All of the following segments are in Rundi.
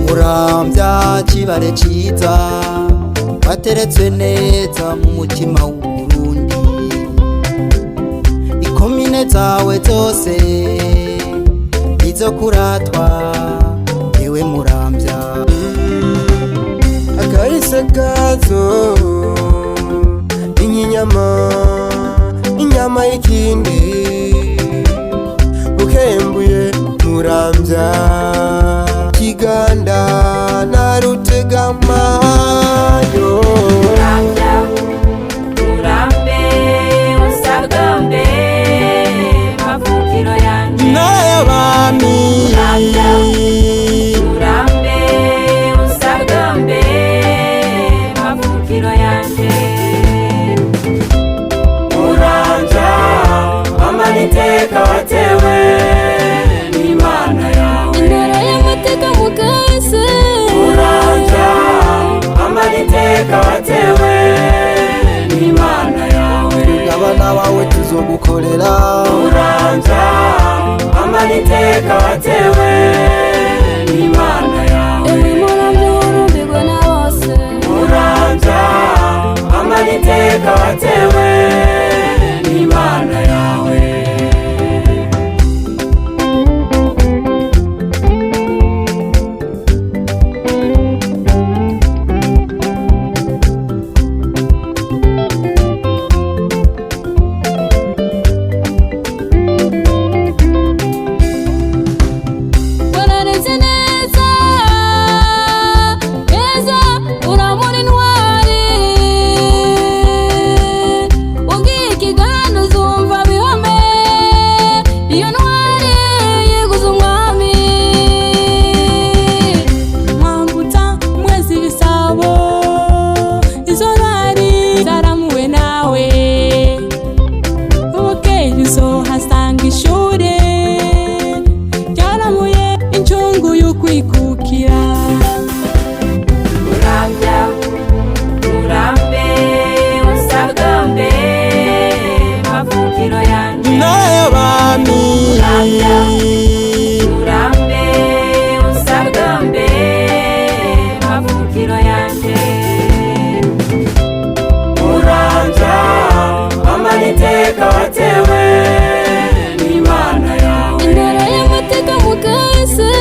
Muramvya kibare ciza, wateretswe neza mu mutima w'Uburundi. Ikomine zawe zose nizo kuratwa, ewe Muramvya. Akahise kazo inyinyama, inyama y'ikindi ukembuye. Muramvya, Kiganda na Rutegama yo. Muramvya, urambe usagambe, mavukiro yanje. N'ay'abami. Muramvya, urambe usagambe, mavukiro yanje. Muramvya, amaniteka watewe n'Imana yawe. Intara y'amateka mu kahise. Muramvya, amaniteka watewe n'Imana yawe. Abana bawe tuzogukorera. Muramvya, amaniteka watewe n'Imana yawe. Ewe Muramvya, urumbirwe na bose. Muramvya, amaniteka watewe n'Imana yawe. Warareze neza neza, uramura intwari. Ugiye ikiganda uzumva bihome, iyo ntwari yiguze umwami. Mwambutsa mwezi ibisabo, izo ntwari zaramuwe nawe. Ubukeye uzohasanga ishure ryaramuye incungu y'ukwikukira. Muramvya, urambe usagambe, mavukiro yanje. N'ay'abami. Muramvya, urambe usagambe, mavukiro yanje. Muramvya, amaniteka watewe n'Imana yawe. Intara y'amateka mu kahise.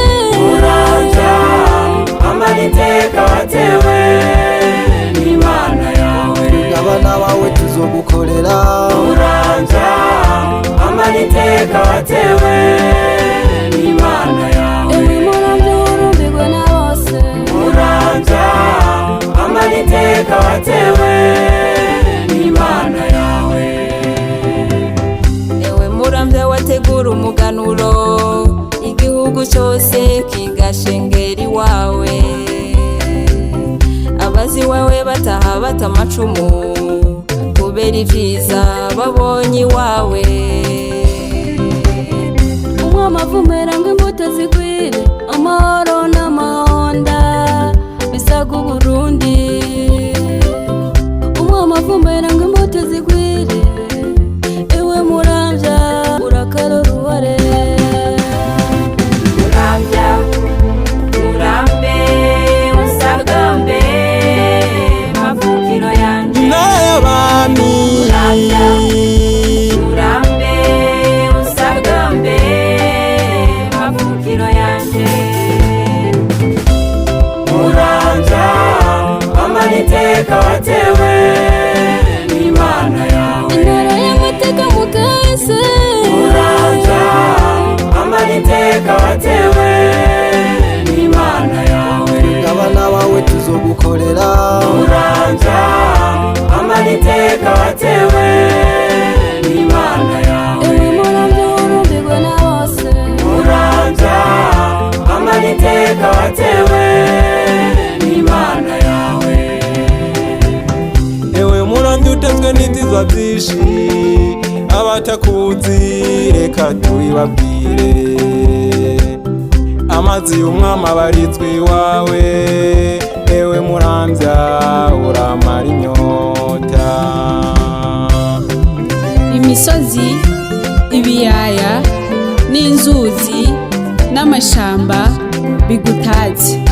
Muramvya, amaniteka watewe n'Imana yawe. Abana bawe tuzogukorera. Muramvya, amaniteka watewe n'Imana yawe. Ewe Muramvya, urumbirwe na bose. Muramvya, amaniteka watewe n'Imana yawe. Ewe Muramvya, wategura umuganuro, igihugu cyose kigashengera iwawe. Abazi wawe bataha bata amacumu kubera ivyiza babonye iwawe. Umwami avumera ngo imbuto zigwire, amahoro n'amahonda bisaga Uburundi. Umwami avumera ngo imbuto zigwire, ewe Muramvya, urakaroruhore. Muramvya, urambe usagambe, mavukiro yanje. N'ay'abami. Muramvya, urambe usagambe, mavukiro yanje. Muramvya, amaniteka watewe n'Imana yawe. Intara y'amateka mu kahise. Muramvya, amaniteka watewe n'Imana yawe. Abana bawe tuzogukorera. Muramvya, amaniteka watewe n'Imana yawe. Ewe Muramvya, urumbirwe na bose. Muramvya, amaniteka watewe n'Imana yawe. Ewe Muramvya, utetswe n'ivyiza vyinshi, abatakuzi reka tubibabwire. Amazi y'umwami abarizwa iwawe, ewe Muramvya uramara inyota. Imisozi, ibiyaya n'inzuzi n'amashamba bigutatse,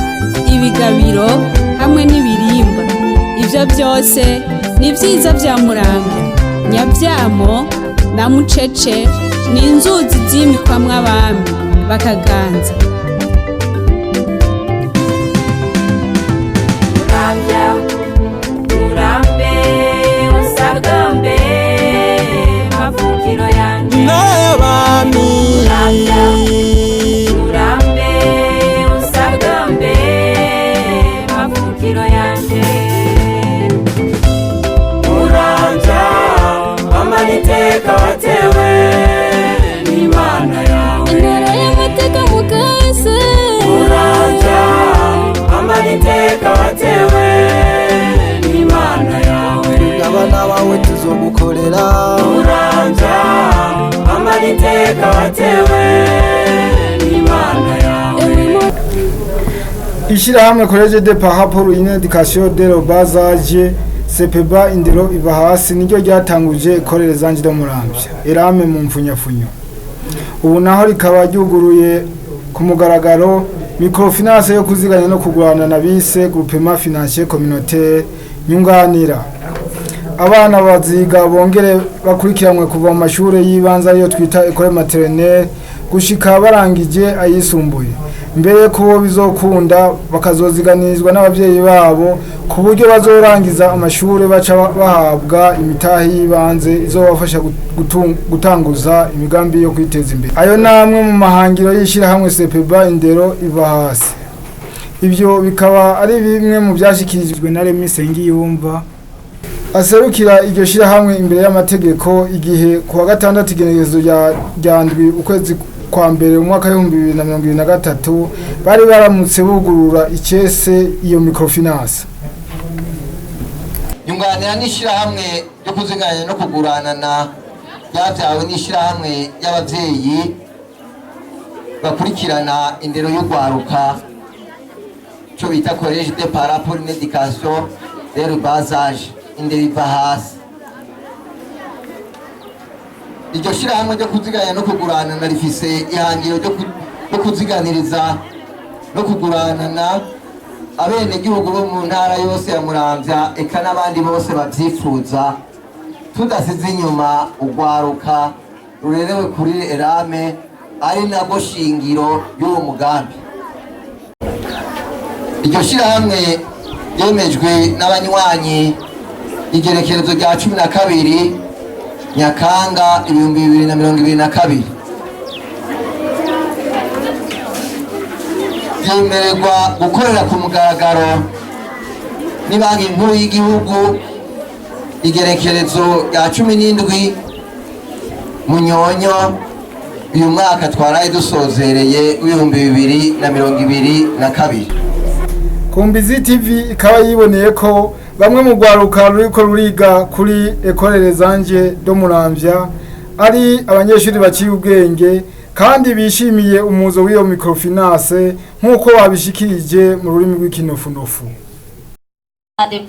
ibigabiro hamwe n'ibirimba, ibyo byose ni byiza bya Muramvya. Nyabyamo na Mucece ni inzuzi zimikwamwo abami bakaganza. Muramvya, urambe usagambe, mavukiro yanje. N'abami. Muramvya, urambe usagambe, mavukiro yanje. Muramvya, amaniteka watewe n'Imana yawe. Intara y'amateka mu kahise. Muramvya, amaniteka watewe n'Imana yawe. Abana bawe tuzogukorera. Muramvya, amaniteka watewe n'Imana yawe. Ishyirahamwe Collège de Parents pour une éducation de la bas âge, CEPEBA Indero Iva Hasi, niryo ryatanguje École Les Anges de Muramvya, ERAME mu mfunyafunyo. Ubu naho rikaba ryuguruye ku mugaragaro microfinance yo kuziganya no kugurana na bise Groupement Financier Communautaire Nyunganira. Abana baziga bongere bakurikiranwe kuva mu mashuri y'ibanze, ariyo twita école maternelle, gushika barangije ayisumbuye. Mbere ko bizokunda bakazoziganirizwa n'abavyeyi babo, ku buryo bazorangiza amashuri baca bahabwa imitahe y'ibanze izobafasha gutanguza imigambi yo kwiteza imbere. Ayo namwe mu mahangiro y'ishyirahamwe CEPEBA Indero Iva Hasi. Ibyo bikaba ari bimwe mu byashyikirijwe na Remy Sengiyumva aserukira iryo shyirahamwe imbere y'amategeko, igihe ku wa gatandatu igenekerezo rya 7 ukwezi kwa mbere mu mwaka w'2023 bari baramutse bugurura icese iyo microfinance. Nyunganira n'ishyirahamwe ryo kuziganya no kuguranana ryabyawe n'ishyirahamwe y'ababyeyi bakurikirana indero y'urwaruka, cyo bita Collège de Parents pour une éducation de bas âge, Indero Iva Hasi. Iryo shyirahamwe ryo kuziganya no kuguranana rifise ihangiro ryo kuziganiriza no kuguranana abenegihugu bo mu ntara yose ya Muramvya, eka n'abandi bose babyifuza, tudasize inyuma urwaruka rurerewe kuri ERAME, ari narwo shingiro y'uwo mugambi. Iryo shyirahamwe ryemejwe n'abanywanyi igerekerezo rya 12 Nyakanga 2022, ryemererwa gukorera ku mugaragaro ni Banki Nkuru y'Igihugu igerekerezo rya 17 Munyonyo uyu mwaka twaraye dusozereye w'2022. Kumbizi TV ikaba yiboneye ko bamwe mu rwaruka ruriko ruriga kuri École Les Anges de Muramvya ari abanyeshuri baciye ubwenge kandi bishimiye umuzo w'iyo microfinance, nk'uko babishikirije mu rurimi rw'ikinofunofu.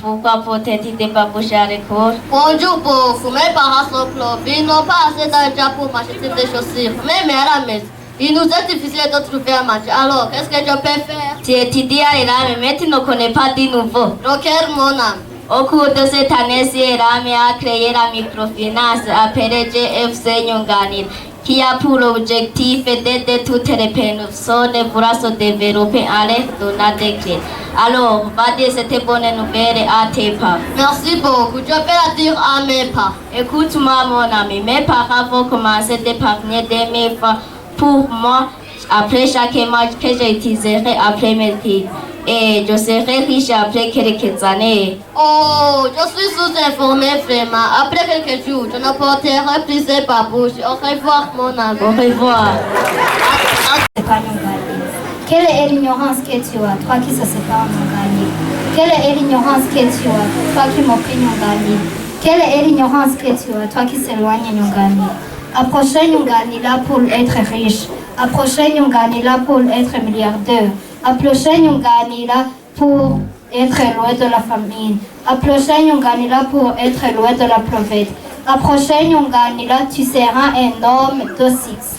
Pourquoi portais-tu des babouches à l'école? Bonjour, pauvre. Mes parents sont pauvres. Ils n'ont pas assez d'argent pour m'acheter des chaussures. Même à la maison, il nous est difficile de trouver à manger. Alors, qu'est-ce que je peux faire? Tu étudies à l'ERAME, mais tu ne connais pas du nouveau. Lequel, mon âme? Au cours de cette année, ERAME a créé la microfinance appelée GFC Nyunganira, qui a pour objectif d'aider toutes les personnes voulant se développer en leur donnant des clés. Alors, va dire cette bonne nouvelle à tes parents. Merci beaucoup. Je vais la dire à mes parents. Écoute-moi, mon ami. Mes parents vont commencer d'épargner des mille francs pour moi après chaque mois que j'utiliserai après mes études. Et je serai riche après quelques années. Oh, je suis sous-informé vraiment. Après quelques jours, je ne porterai plus ces babouches. Au revoir, mon ami. Au revoir. Quelle est l'ignorance que tu as, toi qui se sépare Nyunganira? Quelle est l'ignorance que tu as, toi qui mépris Nyunganira? Quelle est l'ignorance que tu as, toi qui s'éloigne Nyunganira? Approchez Nyunganira pour être riche. Approchez Nyunganira pour être milliardaire. Approchez Nyunganira pour être loin de la famine. Approchez Nyunganira pour être loin de la pauvreté. Approchez Nyunganira, tu seras un homme de succès.